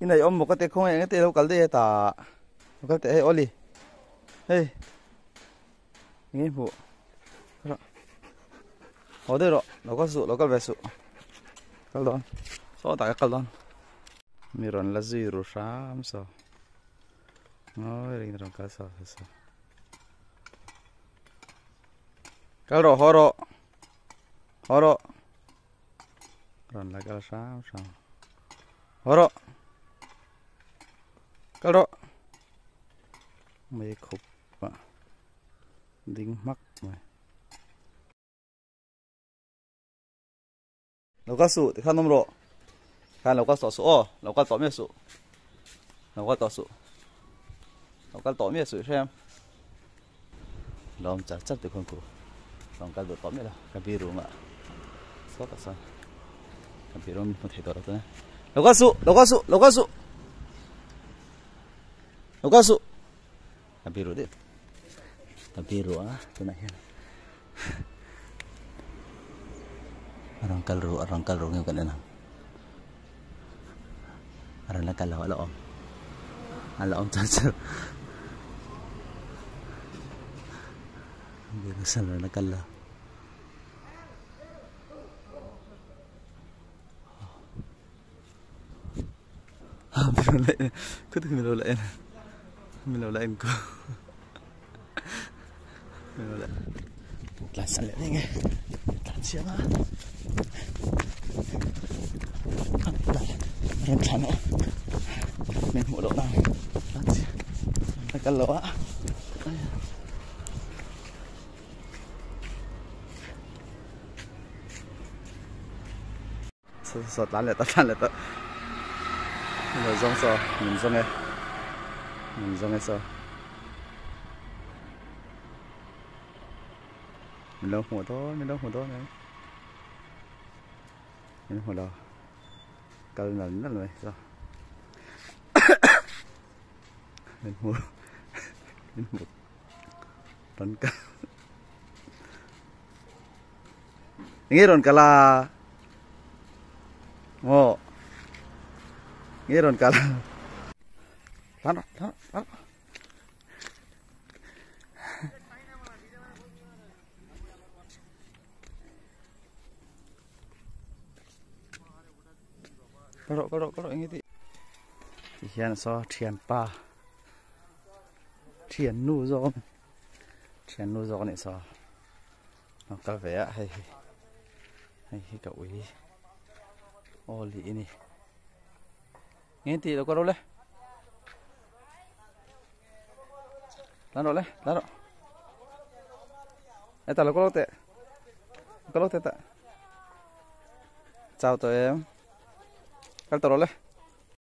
Inah i awm maw ka ti khawngaih engati lo kal daih e tah. Lo kal teh hei Oli. Hei. Enge hmuh. Haw daih rawh. Lo kal suh, lo kal ve suh. Kal dawn. Sawtah ka kal dawn. Mi rawn la zui ru hram saw. Ngawi rengin rawn kal saw saw saw. Kal rawh haw rawh. Haw rawh. Rawn la kal hram hram. Haw rawh. Kal rawh. Mei khup a ding hmak mai. Lo kal suh tikhan awm rawh. Khan lo kal tawh suh aw. Lo kal tawh miah suh. Lo kal tawh suh. Lo kal tawh miah suh i hrem. Lawm char char tikhawn ku. Lawm kal duh tawh miah lo. Ka biru anga sawtah sawn ka biru min hmu thei tawh lo tuna. Lo kal suh. Lo kal suh. Lo kal suh. Lo kal suh. Ka biru deuh. Ka biru a tunah hian. A rawn kal ru a rawn kal ru nge kan en ang. A rawn la kal lo a la awm. A la awm char char. Biru san rawn la kal lo. Min lo la en min lo la en ko min lo la tlan san leh daih nge tlan chhiam a rawn thlan a min hmuh loh nan tlan chhiam a kal lo a. Saw tlan leh ta tlan leh ta lo zawng saw min zawng e min zawng e saw min lo hmuh dawn min lo hmuh dawn e min hmu lo kal nal nal mai saw min hmu min hmu rawn kal. Nge rawn kal a? Maw? Nge rawn kal a? Tlan rawh, tlan rawh, tlan rawh. Kal rawh, kal rawh, kal rawh enge tih. Ti hian saw thianpa thiannu zawk a ni. Thiannu zawk a nih saw. A kal ve a hei hi hei hi ka ui aw lih a ni nge tih lo ka ro le tlan rawh le tlan rawh e ta lo ka lo teh ka lo teh ta chau tawh em kal tawh rawh le.